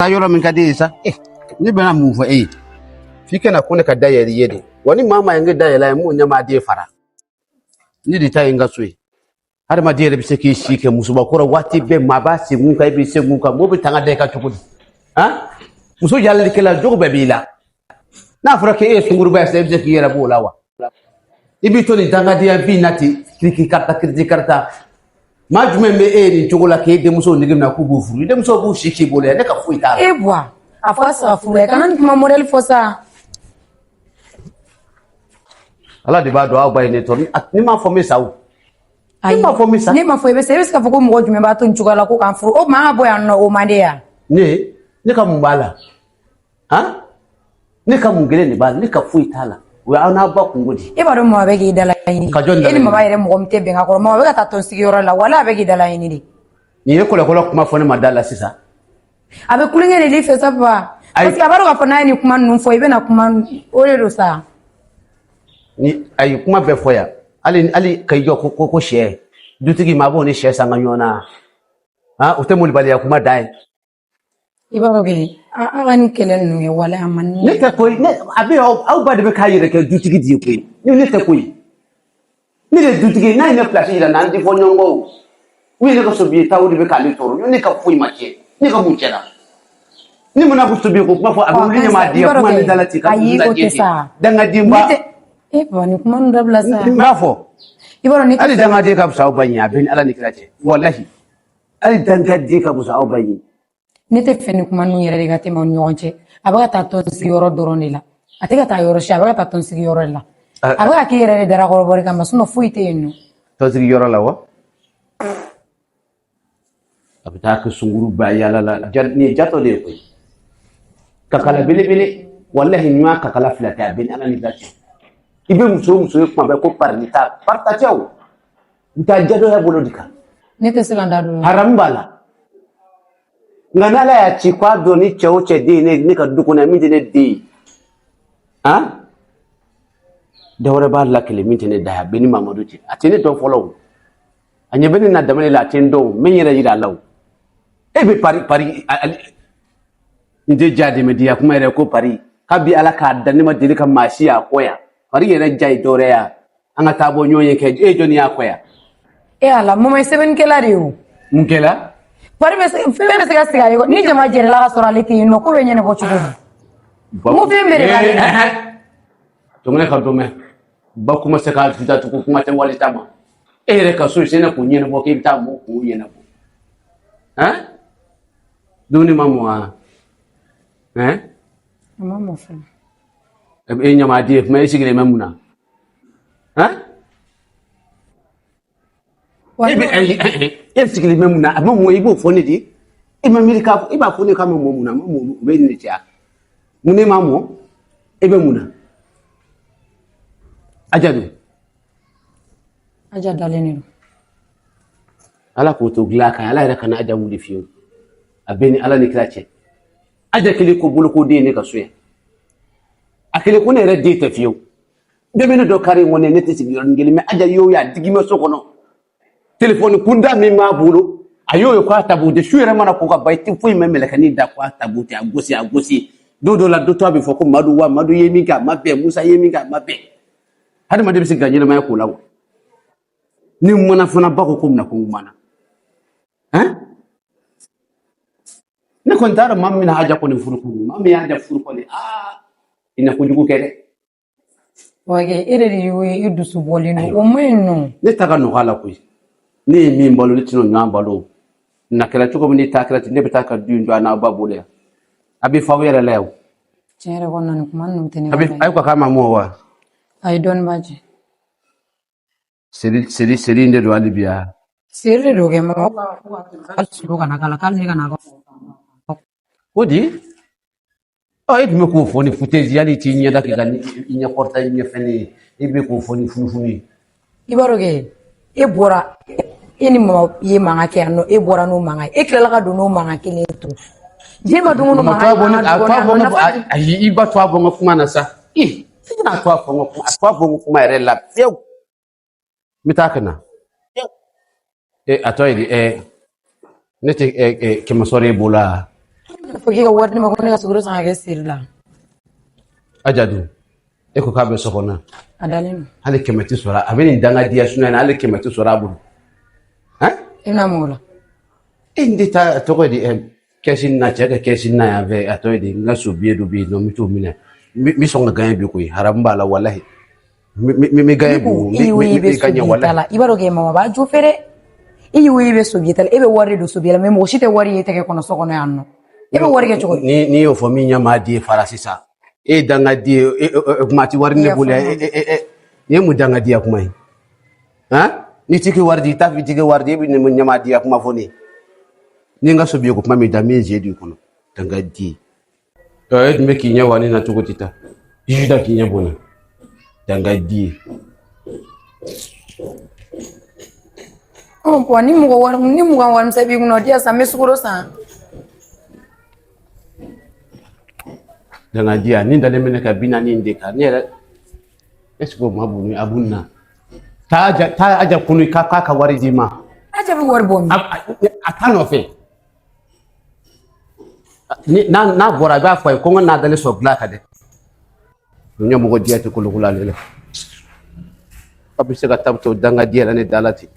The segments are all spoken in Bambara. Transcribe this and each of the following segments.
Taa yɔrɔ min ka di e ye sa. Ne bɛna mun fɔ e ye? F'i kana ko ne ka da yɛlɛ i ye de. Wa ni maa maa ye n ka da yɛlɛ a ye, n b'o ɲamaden fara. Ne de ta ye n ka so ye. Hadamaden yɛrɛ bɛ se k'i si kɛ musobakɔrɔ waati bɛɛ maa b'a senkun kan, e b'i senkun kan, mɔgɔ bɛ tanga da i kan cogo di? Han? Muso yaalalikɛla jogo bɛɛ b'i la. N'a fɔra k'e ye sunkuruba ye sisan, e bɛ se k'i yɛrɛ b'o la wa? I b'i to nin dangadenya bin na ten, kiriki karata kiriki karata. Maa jumɛn bɛ e ye nin cogo la k'e denmuso nege minɛ k'u b'u furu? I denmuso b'u si k'i bolo yan, ne ka foyi t'a la. E buwa, a fɔ a saba furu la, kana nin kuma modèle fɔ sa. Ala de b'a dɔn aw ba ye ne tɔɔrɔ. Ni m'a fɔ n bɛ sa o. Ne m'a fɔ n bɛ sa. Ne m'a fɔ i bɛ sa, i bɛ se k'a fɔ ko mɔgɔ jumɛn b'a to nin cogoya la ko k'an furu? O tuma an ka bɔ yan nɔ, o man di yan. Ne ka mun b'a la? Han? Ne ka mun kelen de b'a la? Ne ka foyi t'a la. O y'aw n'a ba kungo de ye. E b'a dɔn mama bɛ k'i dala ɲini. Ka jɔn dala E ni ɲini? mama yɛrɛ mɔgɔ min tɛ bɛn ka kɔrɔ, mama bɛ ka taa tɔn sigiyɔrɔ la, wala a bɛ k'i dala ɲini de. Nin ye kɔlɔkɔlɔ kuma fɔ ne ma da la sisan. A bɛ kulonkɛ de l'i fɛ sa papa. Ayi. Parce que a b'a dɔn k'a fɔ n'a ye nin kuma ninnu fɔ, i bɛna kuma o de don sa. Ni ayi kuma bɛɛ fɔ yan. Hali ka i jɔ ko sɛ. Dutigi maa b'o ni sɛ sanga ɲɔgɔn na. Han, o tɛ molibaliya kuma dan ye. I b'a dɔn kɛ an ka nin kɛlɛ ninnu kɛ, wala a man Ne tɛ koyi, ne a bɛ aw ba de bɛ k'a yɛrɛ kɛ dutigi de ye koyi. Ne tɛ koyi. Ne de ye dutigi ye, n'a ye ne place yira n na, an tɛ fɔ ɲɔgɔn kɔ o. U ye ne ka sobiye ta, o de bɛ k'ale tɔɔrɔ. Ne ka foyi ma tiɲɛ. Ne ka mun tiɲɛna? Ne mana ko sobiye ko kuma fɔ, a bɛ wuli ne m'a di kuma ne da la ten ka Ayi, o tɛ sa. Dangadenba. Ne tɛ e ba nin kuma ninnu dabila sa. N b'a fɔ. I b'a dɔn ne tɛ Hali dangaden ka fisa aw ba ye, a bɛ ni Ala ni kira cɛ. Walahi. Hali dangaden ka fisa aw ba ye. Ne tɛ fɛ nin kuma ninnu yɛrɛ de ka tɛmɛ aw ni ɲɔgɔn cɛ. A bɛ ka taa tɔn sigiyɔrɔ dɔrɔn de la. A tɛ ka taa yɔrɔ si, a bɛ ka taa tɔn sigiyɔrɔ de la. A bɛ ka k'i yɛrɛ de darakɔrɔbɔ de kama, sinon foyi tɛ yen nɔ. Tɔn sigiyɔrɔ la wa? A bɛ taa kɛ sunkuruba yaala la. Nin ye jatɔ de ye koyi. Kakala belebele. Walahi ɲuman kakala fila tɛ, a bɛ ni Ala ni kira cɛ. I bɛ muso o muso ye kuma bɛɛ ko pari ni taa. Pari ta tɛ o. N taa jadɔya bolo de kan. Ne tɛ se ka n da don. Haramu b'a la. Nka n'Ala y'a ci k'a dɔn ni cɛ o cɛ den ye ne ka du kɔnɔ yan min tɛ ne den ye. Han? Dɔ wɛrɛ b'a la kelen min tɛ ne da ye, a bɛ ni Mamadu cɛ. A tɛ ne dɔn fɔlɔ o. A ɲɛ bɛ ne na dabali la, a tɛ n dɔn o. N bɛ n yɛrɛ yira a la o. E bɛ pari pari n tɛ ja dɛmɛ diya kuma yɛrɛ ko pari. Kabi Ala k'a da ne ma deli ka maa si y'a kɔ yan. Pari yɛrɛ ja ye dɔwɛrɛ ya. An ka taa bɔ ɲɔgɔn ye kɛ, e jɔnni y'a kɔ yan? E Ala, mama ye sɛbɛnnikɛla de ye o. Mun kɛla? Pari bɛ se, fɛn bɛ se ka sigi ale kɔ. Ni jama jɛrɛla ka sɔrɔ ale tɛ yen nɔ, ko bɛ ɲɛnabɔ cogo di? N ko fɛn bɛɛ de b'ale la. Tɔmɔnɛ ka dɔn mɛ. Ba kuma se k'a datugu, kuma tɛ wali ta ma. E yɛrɛ ka so sɛnɛ k'o ɲɛnabɔ k'e bɛ taa mɔgɔw k'o ɲɛnabɔ. Han? Dumuni ma mɔ wa? Han? A ma mɔ fɔlɔ. E ɲamaden kuma e sigilen bɛ mun na? Han? E bɛ e sigilen bɛ mun na? A ma mɔ, i b'o fɔ ne de. E ma miiri k'a fɔ, e b'a fɔ ne k'a ma mɔ mun na? A ma mɔ, o bɛ nin de cɛ. Mun ne ma mɔ? E bɛ mun na? Aja dun? Aja dalen de don. Ala k'o to dilan kan, Ala yɛrɛ kana Aja wuli fiyewu. A bɛ ni Ala ni kira cɛ. Aja kelen ko bolokoden ye ne ka so yan. A kelen ko ne yɛrɛ den tɛ fiyewu. Bɛɛ bɛ ne dɔn kari in kɔnɔ, ne tɛ sigi yɔrɔnin kelen mɛ Aja y'o ye a digi bɛ so kɔnɔ. Telefɔni kunda min b'a bolo, a y'o ye k'a ta b'o tɛ. Su yɛrɛ mana ko ka ban, i tɛ foyi mɛn mɛlɛkɛnin da k'a ta b'o tɛ, a gosi a gosi. Don dɔ la dɔ tɔ a bɛ fɔ ko Madu wa Madu ye min kɛ a ma bɛn, Musa ye min kɛ a ma bɛn. Hadamaden bɛ se ka ɲɛnamaya k'o la wa? Ni mana fana ba ko ko mina ko mana. Hein? Ne kɔni t'a dɔn maa min bɛna Aja kɔni furu kɔni, maa min y'Aja furu kɔni, aa i na kojugu kɛ dɛ. Wa e yɛrɛ de y'o ye, i dusu bɔlen don, o ma ɲi nɔ. Ne ta ka nɔgɔ a la koyi. Ne ye min balo, ne tɛna ɲɔgɔn balo. Na kɛra cogo min, ne ta kɛra ten, ne bɛ taa ka du in to a n'aw ba bolo yan. A bɛ f'aw yɛrɛ la yan o. Tiɲɛ yɛrɛ kɔni na, nin kuma ninnu tɛ ne A bɛ ka ayi ko k'a ma mɔ wa? A ye dɔɔnin b'a jɛ. Seri seri seri in de don hali bi ya. Seri de don kɛ mama. Hali sulu kana k'a la, k'ale ne kana ka. O di? Ɔ e tun bɛ k'o fɔ ni futezi, hali t'i ɲɛda k'i ka i ɲɛ kɔrɔta i ɲɛ fɛn ye, i bɛ k'o fɔ ni funufunu ye. I b'a dɔn kɛ e bɔra, e ni mama ye mankan kɛ yan nɔ, e bɔra n'o mankan ye, e tilala ka don n'o mankan kelen ye tun. Diɲɛ ma dumuni mankan bɔ ne a to a bɔ n ka ayi i ba to a bɔ n ka kuma na sa. I kana to a fɔ n ka kuma, a to a bɔ n ka kuma yɛrɛ la fiyewu. N bɛ taa ka na. E a tɔ ye di ɛ ne tɛ ɛ kɛmɛ sɔrɔ e bolo wa? Fo k'i ka wari di ne ma ko ne ka sukaro san ka kɛ seri la. Aja dun, e ko k'a bɛ so kɔnɔ. A dalen don. Hali 100 tɛ sɔrɔ, a bɛ nin dangadenya sunya na, hali 100 tɛ sɔrɔ a bolo. Han? E bɛna mun o la? E n tɛ taa, a tɔgɔ ye di, kɛsi na, cɛ ka kɛsi na yan fɛ, a tɔgɔ ye di, n ka so biye dɔ bɛ yen nɔ, n bɛ t'o minɛ. N bɛ sɔn ka gagner bi koyi, haramu b'a la walahi. N bɛ gagner bi, n n bɛ gagner walahi. La i b'a dɔn k'e mama b'a jo fɛ dɛ. I y'o ye, i bɛ so biye ta la, e bɛ wari de don so biye la, mais mɔgɔ si tɛ wari ye tɛgɛ kɔnɔ so kɔnɔ yan nɔ. E bɛ wari kɛ cogo di? Ni y'o fɔ min ɲɛ maa di fara sisan. E ye dangaden ye, kuma ti wari ne bolo yan. Nin ye mun dangadenya kuma ye? Han? N'i t'i ka wari di, i t'a fɔ i t'i ka wari di, e bɛ nin ɲɛmaadenya kuma fɔ ne ye. Ni n ka so biye ko kuma min da, min sen don i kɔnɔ. Dangaden. E tun bɛ k'i ɲɛ wa ne na cogo di tan? Juda k'i ɲɛ bɔ n na. Dangaden. Ɔ bɔn, ni mɔgɔ wari, ni 20 warimisɛn b'i kunna, o di yan sa, n bɛ sukaro san. Dangadenya, ni dalen bɛ ne ka 40 in de kan, ne yɛrɛ est ce que o ma bon ni a b'u na? Taa Aja, taa Aja kunu k'a ka wari d'i ma. Aja bɛ wari bɔ min? A t'a nɔfɛ. N'a bɔra, a b'a fɔ a ye ko n ka n'a dalen sɔrɔ dilan kan dɛ. N ɲɛmɔgɔ diya tɛ kolokolo ale la. A bɛ se ka taa to dangadenya la ne da la ten.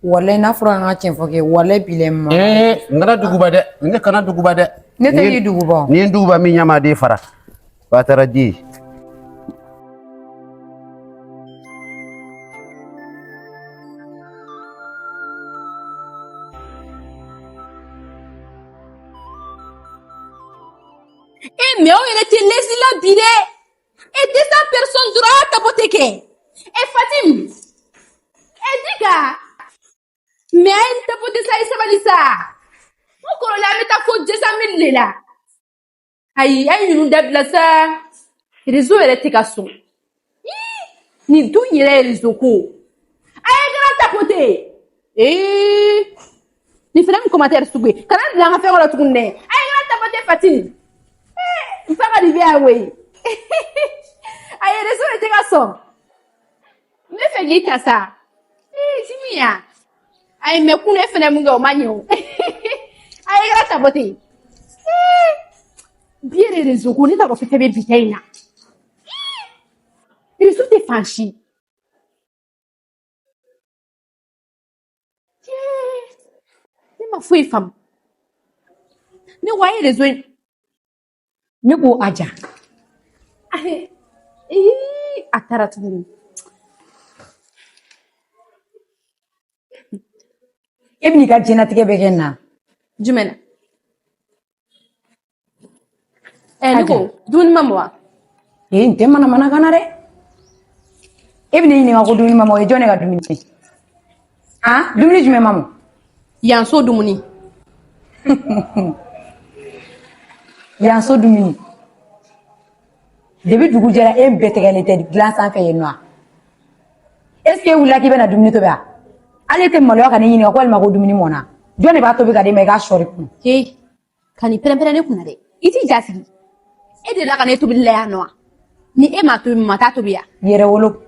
Walayi, n'a fɔra an ka tiɲɛ fɔ kɛ, walayi bilɛ ma. Ee, n kana duguba dɛ, ne kana duguba dɛ. Ne tɛ k'i duguba. Ni n duguba, min ɲamaden fara. Batara di. E mais aw yɛrɛ tɛ lesi la bi dɛ. E 200 personnes dɔrɔn a tapoter kɛ. E Fatim. E Dika. Mais a ye n tapoter sa, i sabali sa. N kɔrɔla an bɛ taa fo 200 000 de la. Ayi, a ye ninnu dabila sa. Réseau yɛrɛ tɛ ka sɔn. Nin dun yɛrɛ ye réseau ko. A ye grand tapoter. Ee. Nin fana min commentaire sugu ye. Kana bila an ka fɛn kɔnɔ tuguni dɛ. A ye grand tapoter Fatim. N fa ka di bɛ yan koyi. Ayi, réseau de tɛ ka sɔn. N bɛ fɛ k'i ta sa. Ee Jimi ya. Ayi, mais kun e fana mun kɛ, o ma ɲɛ o. A ye grand tapoter. Ee bi yɛrɛ réseau ko, ne t'a dɔn fɛn fɛn bɛ bi ta in na. Réseau tɛ fan si. Ne ma foyi faamu. Ne ko a ye réseau in. Ne ko Aja. Ayi, ee a taara tuguni. E bɛ n'i ka diɲɛlatigɛ bɛɛ kɛ nin na. Jumɛn na? Ɛ ne ko dumuni ma mɔ wa? Ee, n tɛ manamana kan na dɛ. E bɛ ne ɲininka ko dumuni ma mɔ, o ye jɔn ne ka dumuni ye? Han, dumuni jumɛn ma mɔ? Yan so dumuni. Yan so dumuni. Depuis dugu jɛra, e bɛɛ tɛgɛlen tɛ dilan sanfɛ yen nɔ wa? Est ce que e wulila k'i bɛna dumuni tobi wa? Hali e tɛ maloya ka ne ɲininka ko walima ko dumuni mɔna. Jɔn de b'a tobi ka d'e ma i k'a sɔɔri kun? He, ka nin pɛrɛn-pɛrɛn ne kunna dɛ. I t'i ja sigi. E delila ka ne tobili la yan nɔ wa? Ni e ma tobi, ma t'a tobi yan. Yɛrɛ wolo.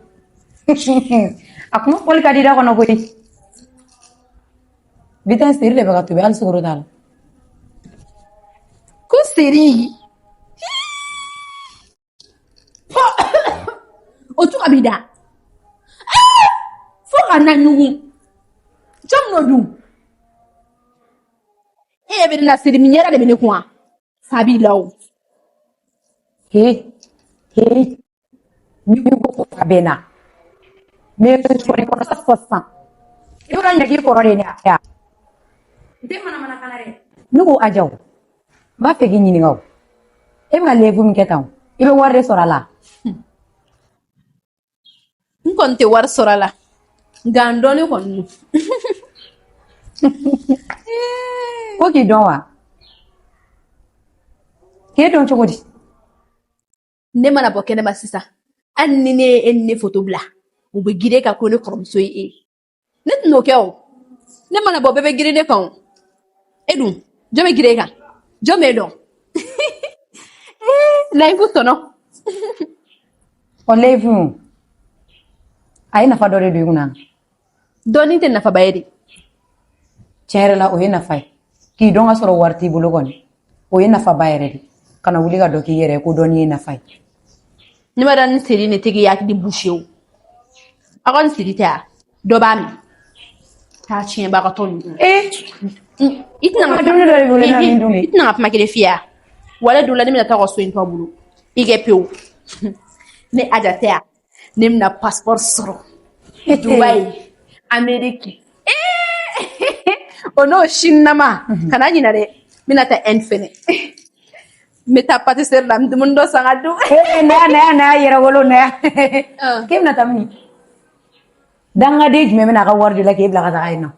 A kuma fɔli ka di da kɔnɔ koyi. Bi ta seri de bɛ ka tobi, hali sukaro t'a la. Ko seri. O cogo b'i da. Fo ka na ɲugun. Jɔn n'o dun? E ɲɛ bɛ ne la, seri min ɲɛda de bɛ ne kun wa? Fa b'i la o. He he, ni ko ko a bɛ na. N bɛ sɔɔri kɔnɔ sa fɔ sisan. I bɛ ka ɲɛ k'i kɔrɔ de ye ne ya. N tɛ manamana kan na dɛ. Ne ko Aja o, n b'a fɛ k'i ɲininka o. E bɛ ka live min kɛ tan o, i bɛ wari de sɔrɔ a la? N kɔni tɛ wari sɔrɔ a la. Nka n dɔnnen kɔni don. Ko k'i dɔn wa? K'e dɔn cogo di? Ne mana bɔ kɛnɛma sisan, hali ni ne ye e ni ne foto bila, u bɛ girin e kan ko ne kɔrɔmuso ye e ye. Ne tɛn'o kɛ o. Ne mana bɔ, bɛɛ bɛ girin ne kan o. E dun, jɔn bɛ girin e kan? Jɔn b'e dɔn? Live tɔnɔ. Ɔ, live a ye nafa dɔ de don i kunna. Dɔɔnin tɛ nafaba ye de. Tiɲɛ yɛrɛ la, o ye nafa ye. K'i dɔn ka sɔrɔ wari t'i bolo kɔni. O ye nafaba yɛrɛ de. Kana wuli ka dɔ k'i yɛrɛ ye ko dɔnni ye nafa ye. Ne ma da ni seri ne tigi hakili bouché o. Aw ka nin seri tɛ yan. Dɔ b'a min. Taa tiɲɛbagatɔ ninnu. Eh, I tɛna ka dumuni dɔ de bolo na min dun de. I tɛna ka kuma kelen f'i ye wa? Wale dɔ la ne bɛna taa ka so in to a bolo. I kɛ pewu. Ne Aja tɛ yan. Ne bɛna passeport sɔrɔ. Dubayi, Amérique. O n'o Chine-nama. Kana ɲinɛ dɛ. N bɛna taa Inde fɛnɛ. N bɛ taa pâtisserie la n bɛ dumuni dɔ san ka dun. Eh, na na na yɛrɛ wolo na. K'e bɛna taa min? Dangaden jumɛn bɛna a ka wari de la k'e bila ka taga yen nɔ?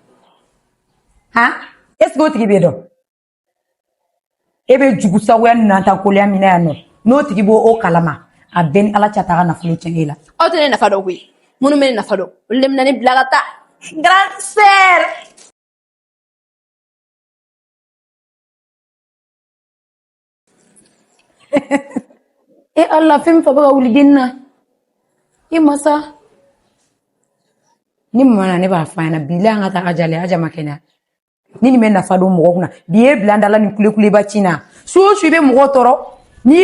Han? Est ce que o tigi b'e dɔn? E bɛ jugusagoya ni nantankoloya min na yan nɔ, n'o tigi b'o o kalama, a bɛɛ ni Ala cɛ a t'a ka nafolo tiɲɛ e la. Aw tɛ ne nafa dɔn koyi. Minnu bɛ ne nafa dɔn, olu de bɛna ne bila ka taa. Grande sœur. E Ala, fɛn min fa bɛ ka wuli den na. E masa. Ni mama na ne b'a fɔ a ɲɛna bi la an ka taa Aja lajɛ, Aja ma kɛnɛya. Ni nin bɛ nafa don mɔgɔ kunna, bi e bila n da la nin kulekuleba ci na. Su o su i bɛ mɔgɔ tɔɔrɔ. N'i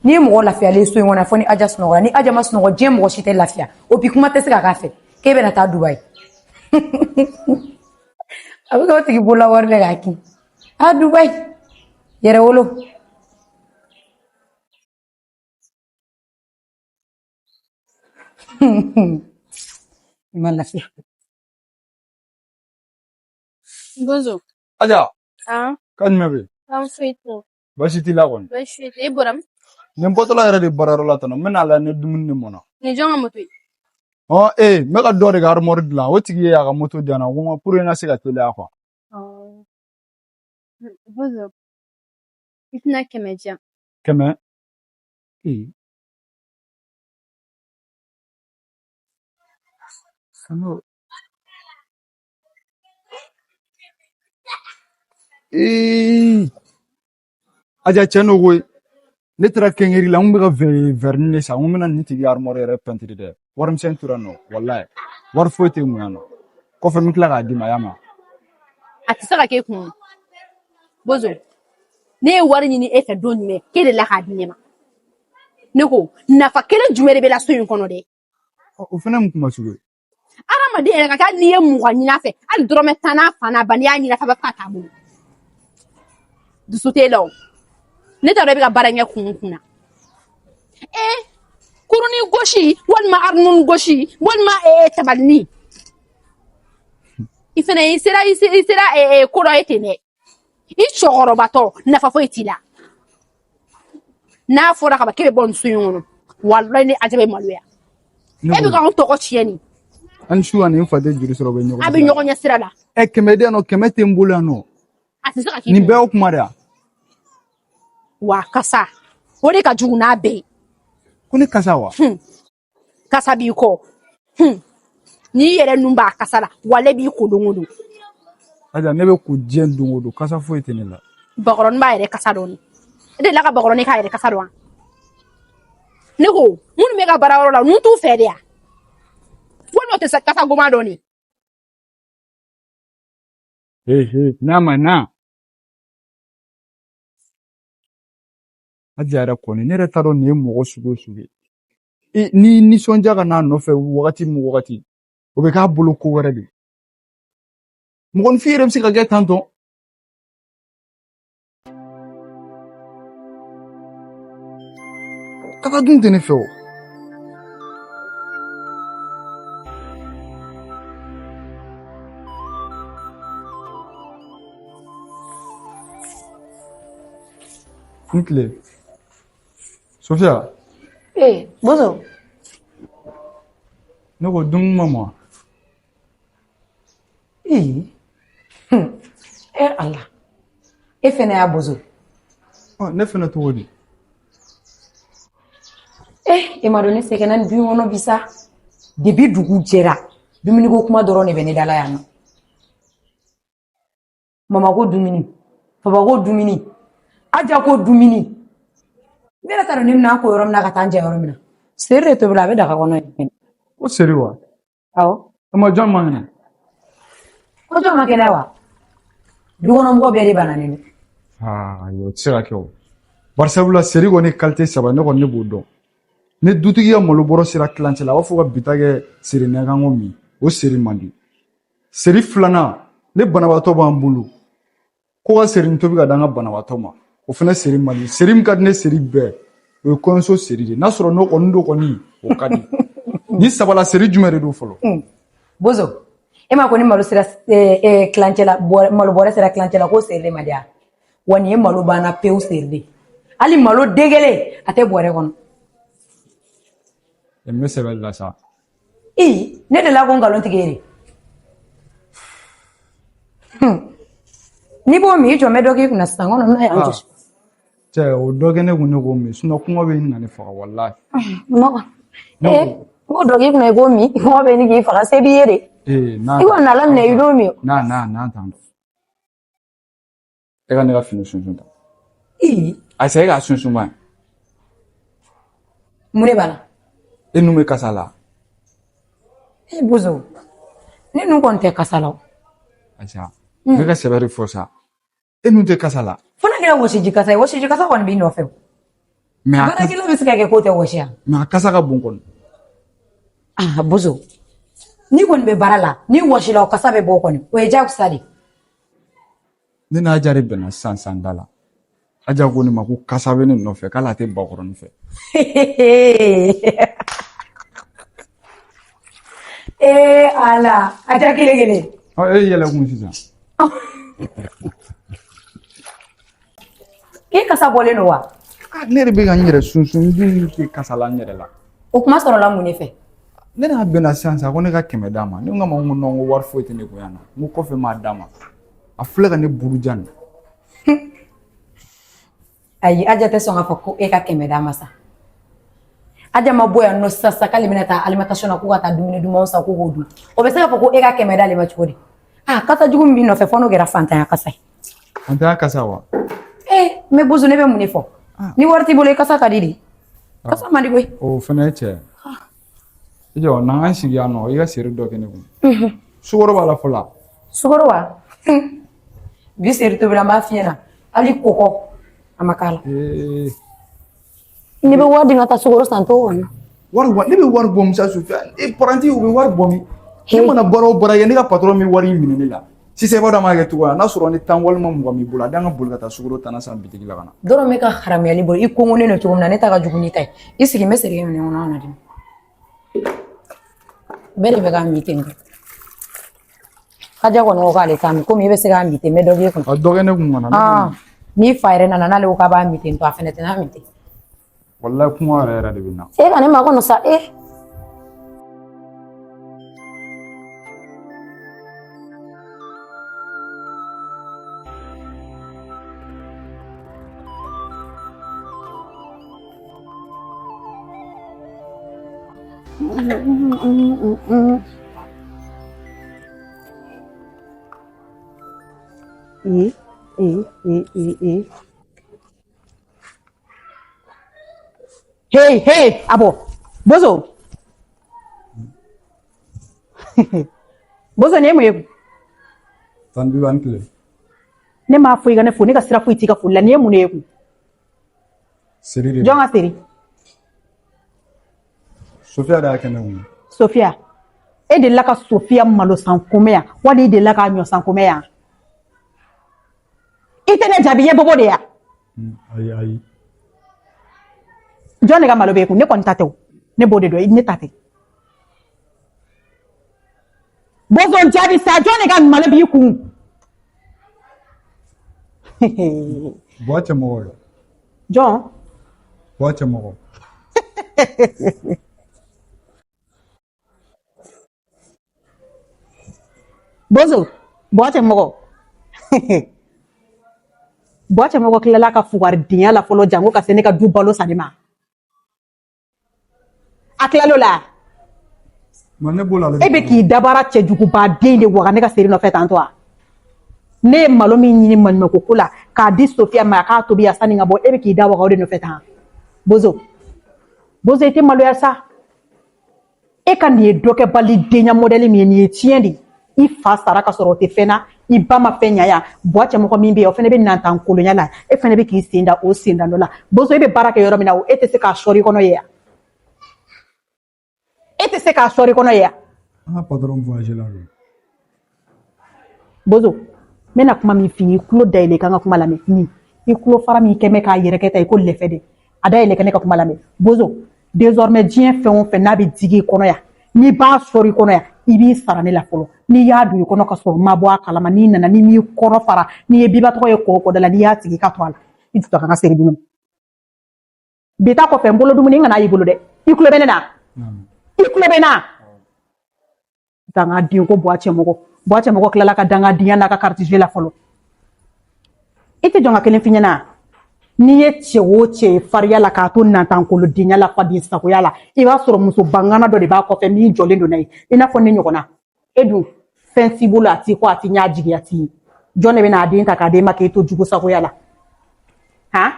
ye mɔgɔ lafiyalen so in kɔnɔ fo ni Aja sunɔgɔra, ni Aja ma sunɔgɔ diɲɛ mɔgɔ si tɛ lafiya. O bi kuma tɛ se ka k'a fɛ k'e bɛna taa Dubayi. A bɛ k'o tigi bolola wari de k'a kin. A Dubayi yɛrɛ wolo. I ma lafiya. Bozo. Aja, Ah, kan jumɛn bɛ yen? An foyi tɛ. Baasi t'i la kɔni? Baasi foyi tɛ. E bɔra min? Nin bɔtɔla yɛrɛ de baarayɔrɔ la tan nɔ, n bɛna lajɛ ni dumuni de mɔna. Nin jɔn ka moto ye? Ɔ ee, n bɛ ka dɔ de ka armoire dilan, o tigi ye a ka moto di yan nɔ, ko n ka pour que n ka se ka teliya quoi. Bozo, i tɛna 100 di yan. 100? Ee. Sanu. Ee. Aja tiɲɛ don koyi. Ne taara kɛnkɛri la, n kun bɛ ka vernis de san, n ko n bɛna nin tigi armoire yɛrɛ pɛntiri dɛ. Warimisɛn tora nɔ, walayi. Wari foyi tɛ n kun yan nɔ. Kɔfɛ n bɛ tila k'a d'i ma, y'a mɛn? A tɛ se ka k'e kun. Bozo, ne ye wari ɲini e fɛ don jumɛn k'e delila k'a di ne ma? Ne ko nafa kelen jumɛn de bɛ la so in kɔnɔ dɛ? O fana mun kuma sugu ye? Hadamaden yɛrɛ ka kɛ hali n'i ye 20 ɲini a fɛ, hali dɔrɔmɛ 10 n'a fa n'a ba, n'i y'a ɲini a fɛ a b'a fɔ k'a t'a bolo. Dusu t'e la o. Ne t'a dɔn e bɛ ka baara in kɛ kun kun na. Ee, kurunin gosi walima arunun gosi walima tabalini. I fɛnɛ i sera i sera ko dɔ ye ten dɛ. I cɛkɔrɔbatɔ nafa foyi t'i la. N'a fɔra kaban k'e bɛ bɔ nin so in kɔnɔ, walayi ne Aja bɛ maloya. E bɛ k'anw tɔgɔ tiɲɛ nin. An su ani n fa tɛ juru sɔrɔ, u bɛ ɲɔgɔn A bɛ ɲɔgɔn ɲɛ sira la. Ɛ 100 di yan nɔ, 100 tɛ n bolo yan nɔ. A tɛ se ka k'i Nin bɛɛ y'o kuma de ya. Wa kasa, o de ka jugu n'a bɛɛ ye. Ko ne kasa wa? Kasa b'i kɔ. N'i yɛrɛ nun b'a kasa la, wale b'i ko don o don. Aja, ne bɛ ko diɲɛ don o don, kasa foyi tɛ ne la. Bakɔrɔnin b'a yɛrɛ kasa dɔn. E delila ka bakɔrɔnin k'a yɛrɛ kasa dɔn wa? Ne ko minnu bɛ ka baara yɔrɔ la, ninnu t'u fɛ de ya? Walima o tɛ se kasa goman dɔn de? Ee, n'a ma na. Aja yɛrɛ kɔni, ne yɛrɛ t'a dɔn nin ye mɔgɔ sugu o sugu ye. N'i nisɔndiya ka n'a nɔfɛ wagati min wagati, o bɛ k'a bolo ko wɛrɛ de ye. Mɔgɔninfin yɛrɛ bɛ se ka kɛ tan tɔ. Kaba dun tɛ ne fɛ o. Ni tile. Sofiya. Ee, Bozo. Ne ko dumuni ma mɔ. Ee. E Ala. E fɛnɛ y'a Bozo. Ɔ, ne fɛnɛ cogo di? Eh, e ma dɔn ne sɛgɛnna nin du in kɔnɔ bi sa. Depuis dugu jɛra, dumuniko kuma dɔrɔn de bɛ ne da la yan nɔ. Mama ko dumuni, papa ko dumuni, Aja ko dumuni. Ne yɛrɛ t'a dɔn ne bɛna ko yɔrɔ min na ka taa n jɛ yɔrɔ min na. Seri de tobila, a bɛ daga kɔnɔ yen. Ko seri wa? Awɔ. E ma jɔn man kɛnɛ? Ko jɔn ma kɛnɛ wa? Dukɔnɔmɔgɔ bɛɛ de bananen don. Aa ayi, o tɛ se ka kɛ o. Bari sabula seri kɔni qualité saba, ne kɔni ne b'o dɔn. Ni dutigi ka malo bɔrɔ sera tilancɛ la, a b'a fɔ ka bita kɛ seri nɛkanko min, o seri man di. Seri filanan, ne banabaatɔ b'an bolo ko ka seri tobi ka d'an ka banabaatɔ ma, o fana seri man di. Seri min ka di ne seri bɛɛ, o ye kɔɲɔso seri de ye. N'a sɔrɔ n'o kɔni don kɔni, o ka di. Ni saba la, seri jumɛn de don fɔlɔ? Bozo, e ma ko ni malo sera tilancɛ la, malo bɔrɛ sera tilancɛ la, ko seri de man di wa? Nin ye malo banna pewu seri de. Hali malo den kelen a tɛ bɔrɛ kɔnɔ. N bɛ sɛbɛli la sa. I ne delila ko nkalon tigɛ e de. N'i b'o min, i jɔ n bɛ dɔ k'i kunna sisan, kɔnɔ n bɛna yan jɔsi. Cɛ, o dɔ kɛ ne kun, ne k'o min, sinon kɔngɔ bɛ ɲini ka ne faga walahi. Mɔgɔ ee, n k'o dɔ k'i kunna i k'o min, kɔngɔ bɛ ɲini k'i faga, se b'i ye de. Ee, n'a I kɔni na Ala minɛ i b'o min. n'a n'a n'a tan dɔn. E ka ne ka fini sunsun ta. I Ayisa, e k'a sunsun ba ye. Mun de b'a la? E nun bɛ kasa la. E bozo, ne nun kɔni tɛ kasa la o. Ayisa, n bɛ ka sɛbɛ de fɔ sa. E nun tɛ kasa la. Fo n'a kɛra wɔsiji kasa ye, wɔsiji kasa kɔni b'i nɔfɛ o. Mais a kasa, Baarakɛla bɛ se ka kɛ k'o tɛ wɔsi yan. Mais a kasa ka bon kɔni. Ah bozo, n'i kɔni bɛ baara la, n'i wɔsila o kasa bɛ bɔ kɔni, o ye jagosa de ye. Ne n'a Aja de bɛnna sisan sisan da la. Aja ko ne ma ko kasa bɛ ne nɔfɛ, k'ale tɛ bakɔrɔni fɛ. Ee Ala, Aja kelen kelen. Ɔ, e yɛlɛ kun sisan. K'e kasa bɔlen don wa? Ah, ne de bɛ ka n yɛrɛ sunsun, n dun tɛ kasa la n yɛrɛ la. O kuma sɔrɔla mun de fɛ? Ne n'a bɛnna sisan sisan ko ne ka 100 d'a ma. Ne ko a ma ko non, ko wari foyi tɛ ne kun yan nɔ. N ko kɔfɛ n b'a d'a ma. A filɛ ka ne buruja nin. Ayi, Aja tɛ sɔn k'a fɔ ko e ka 100 d'a ma sa. Aja ma bɔ yan nɔ sisan sisan k'ale bɛna taa alimentation na, k'u ka taa dumuni dumanw san k'u k'o dun. O bɛ se k'a fɔ ko e ka 100 d'ale ma cogo di? Ah, kasa jugu min b'i nɔfɛ, fo n'o kɛra fantanya kasa ye. Fantanya kasa wa? Ee, mais bozo, ne bɛ mun de fɔ? Ni wari t'i bolo, i kasa ka di de. Kasa man di koyi. O fana ye tiɲɛ ye. I jɔ, n'an k'an sigi yan nɔ, i ka seri dɔ kɛ ne kun. Sukaro b'a la fɔlɔ. Sukaro wa? Bi seri tobila, n b'a f'i ɲɛna. Hali kɔkɔ a ma k'a la. Ee. N'i bɛ wari di n ka taa sukaro san, t'o kɔnɔ. Wari wa, ne bɛ wari bɔ Musa Sofiya. E paranti, u bɛ wari bɔ min? Ne mana baara o baara kɛ, ne ka patron bɛ wari in minɛ ne la. Sisan i b'a dɔn an b'a kɛ cogo min na, n'a sɔrɔ ni 10 walima 20 b'i bolo, a d'an ka boli ka taa sukaro tanna san bitigi la ka na. Dɔrɔn bɛ ka haramuyali bolo, i kɔngɔnen don cogo min na, ne ta ka jugu n'i ta ye. I sigi, n bɛ seri kɛ minɛn kɔnɔ, an kana dimi. Bɛɛ de bɛ k'a min ten. Aja kɔni ko k'ale t'a min, komi i bɛ se k'a min ten, n bɛ dɔ k'i kun. A dɔ kɛ ne kun ka na. Ah, n'i fa yɛrɛ nana, n'ale ko k'a b'a min ten tɔ, a fɛnɛ tɛna min ten. Walayi, kuma yɛrɛ yɛrɛ de bɛ na. E ka ne makɔnɔ sa e. E, e, e, e, e. Hey, hey, abo. Bozo. Bozo, nin ye mun ye? Tan bi an tile. Ne m'a fɔ i ka ne fo, ne ka sira foyi t'i ka foli la. Nin ye mun de ye kun? Seri de. Jɔn ka seri? Sofiya de y'a kɛ ne kun. Sofiya. E delila ka Sofiya malo san ko mɛn yan, wali i delila k'a ɲɔ san ko mɛn yan? I tɛ ne jaabi, i ye bobo de ya? Ayi, ayi. Jɔn de ka malo bɛ e kun? Ne kɔni ta tɛ o. Ne b'o de dɔn, ne ta tɛ. Bozo, jaabi sa, jɔn de ka malo b'i kun? Buwa cɛmɔgɔ ye. Jɔn? Buwa cɛmɔgɔ. Bozo, Buwa cɛmɔgɔ. Buwa cɛmɔgɔ tilala ka fugaridenya la fɔlɔ, jango ka se ne ka du balo sanni ma. A tilal'o la. Ma ne b'o la ale. E bɛ k'i dabara cɛjuguba den de waga ne ka seri nɔfɛ tantɔ a. Ne ye malo min ɲini maɲumako ko la k'a di Sofiya ma, a k'a tobi yan sanni ka bɔ, e bɛ k'i da waga o de nɔfɛ tan. Bozo, Bozo, i tɛ maloya sa. E ka nin ye dɔkɛbali denya mɔdɛli min ye, nin ye tiɲɛ de ye. I fa sara ka sɔrɔ o tɛ fɛn na, i ba ma fɛn ɲa yan. Buwa cɛmɔgɔ min bɛ yen, o fana bɛ nantan kolonya la, e fana bɛ k'i sen da o sen da nɔ la. Bozo, e bɛ baara kɛ yɔrɔ min na o, e tɛ se k'a sɔri kɔnɔ ye yan? E tɛ se k'a sɔri kɔnɔ ye yan? An ka patron voyage la don. Bozo, n bɛna kuma min f'i ye, i tulo dayɛlɛ i ka n ka kuma lamɛn. Nin i tulo fara min kɛ mɛ k'a yɛrɛkɛ ta i ko lɛfɛ de, a dayɛlɛ ka ne ka kuma lamɛn. Bozo, désormais diɲɛ fɛn o fɛn n'a bɛ digi i kɔnɔ yan, n'i b'a sɔrɔ i kɔnɔ yan, i b'i sara ne la fɔlɔ. N'i y'a don i kɔnɔ ka sɔrɔ n ma bɔ a kalama, n'i nana n'i m'i kɔnɔ fara, n'i ye biba tɔgɔ ye kɔ o kɔ da la, n'i y'a sigi ka to a la, i dusu ka n ka seri di ne ma. Bi ta kɔfɛ, n bolo dumuni n kana y'i bolo dɛ. I tulo bɛ ne na? I tulo bɛ n na? Dangaden ko Buwa cɛmɔgɔ, Buwa cɛmɔgɔ tilala ka dangadenya n'a ka carte la fɔlɔ. I tɛ jɔn ka kelen f'i ɲɛna. N'i ye cɛ o cɛ ye fariya la k'a to nantankolodenya la, faden sagoya la, i b'a sɔrɔ muso bangana dɔ de b'a kɔfɛ min jɔlen don n'a ye, i n'a fɔ ne ɲɔgɔnna. E dun, fɛn t'i bolo, a t'i kɔ, a t'i ɲɛ, a jigiya t'i ye. Jɔn de bɛna a den ta k'a d'e ma k'e to jugu sagoya la, han?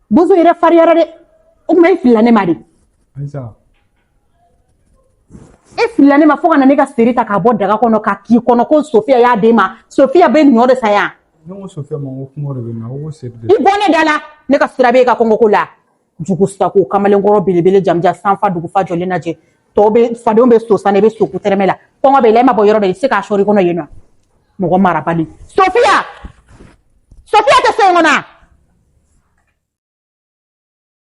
Bozo yɛrɛ fariyara dɛ. O tuma e filila ne ma de? E filila ne ma fo ka na ne ka seri ta k'a bɔ daga kɔnɔ ka k'i kɔnɔ ko Sofiya y'a d'e ma. Sofiya bɛ ɲɔ de san yan. Ne ko Sofiya ma ko kɔngɔ de bɛ n na, ko seri de. I bɔ ne da la, ne ka sira bɛ e ka kɔngɔ ko la. Jugu sago, kamalenkɔrɔ belebele, jamujan, sanfa dugufa jɔlen lajɛ. Tɔw bɛ fadenw bɛ so san, i bɛ so kutɛrɛmɛ la. Kɔngɔ bɛ i la, e ma bɔ yɔrɔ dɔ, i tɛ se k'a sɔrɔ i kɔnɔ yen nɔ. Mɔgɔ marabali. Sofiya, Sofiya tɛ so in kɔnɔ.